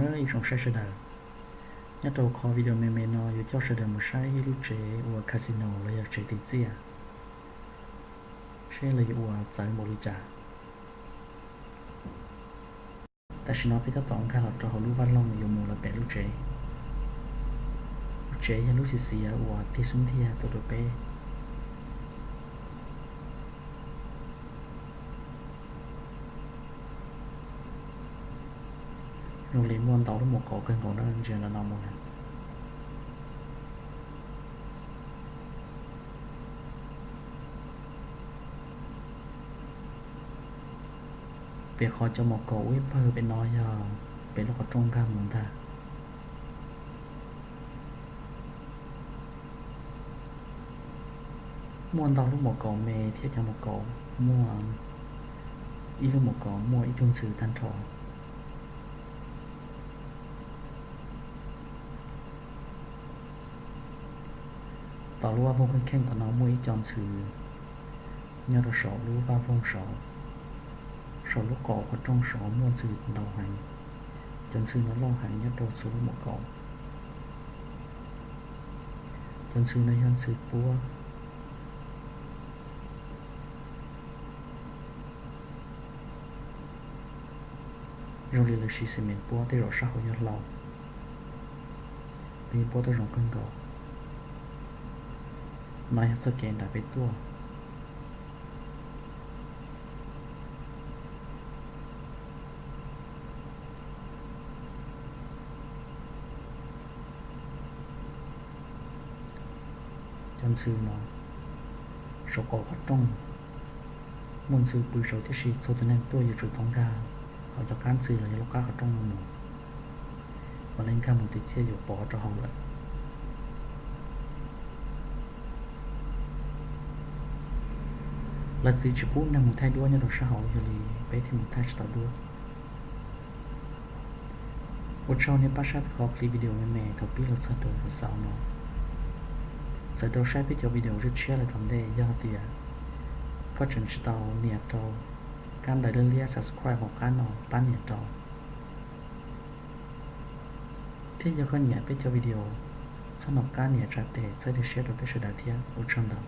Ib tsoom saib sawv daws, nyob rau qhov video me me no yuav coj sawv daws mus saib ib lub tsev ua casino los yog tsev tim txiaj, seb lawv yuav ua txawv npaum li cas. Tam sim no peb tab tom nkag los rau hauv lub vaj loog yuav mus los pem lub tsev. Lub tsev yog lub xiv xiav uas tig xub ntiag tuaj rau peb. Zoo li muaj ntau lub maum kaus kawg nkaus na, ntsia ntawm no mus na. Pem qhov cov maum kaus ua ib pawg pem no yog pem lub qhov rooj nkag mus ntag. Muaj ntau lub maum kaus me thiab cov maum kaus muaj ib lub maum kaus muaj ib tug ntxhw tag nrho. Tom lub vaj voog kheej kheej tom no muaj ib co ntxhw nyob rau saum lub vaj voog saud, saum lub kaum qhov rooj saud muaj ntxhw ntau heev. Cov ntxhw no loj heev nyob rau txhua lub maum kaus. Cov ntxhw no yog ntxhw puab. Zoo li lawv siv xi mes puab, tej zaum sab hauv yog hlau. Peb puab tau zoo kawg nkaus. No yog txoj kev nram peb tuaj. Cov ntxhw no saum kaum qhov rooj muaj ntxhw pw saud tib si, txhua tus neeg tuaj yuav tsum tau nkag hauv cov qab ntxhw los yog lub qab qhov rooj no mus, mam li nkag mus tim txiaj yuav pov rau hauv lawm. Lawv txiv tsis pub neeg mus thaij duab nyob rau sab hauv, yog li peb thiaj mus thaij tsis tau duab. Ua tsaug nej pab saib peb qhov clip video me me thaum pib los txog rau xaus no. Txawm rau saib peb cov video tshiab tshiab lawm tom ntej, yog tias koj tseem tsis tau nias rau kab ntawv liab liab subscribe hauv qab no, pab nias rau. Thiab yog koj nyiam peb cov video, txhob nco qab nias tsa tes txhawb diag siab rau peb sawv daws thiab. Ua tsaug ntau.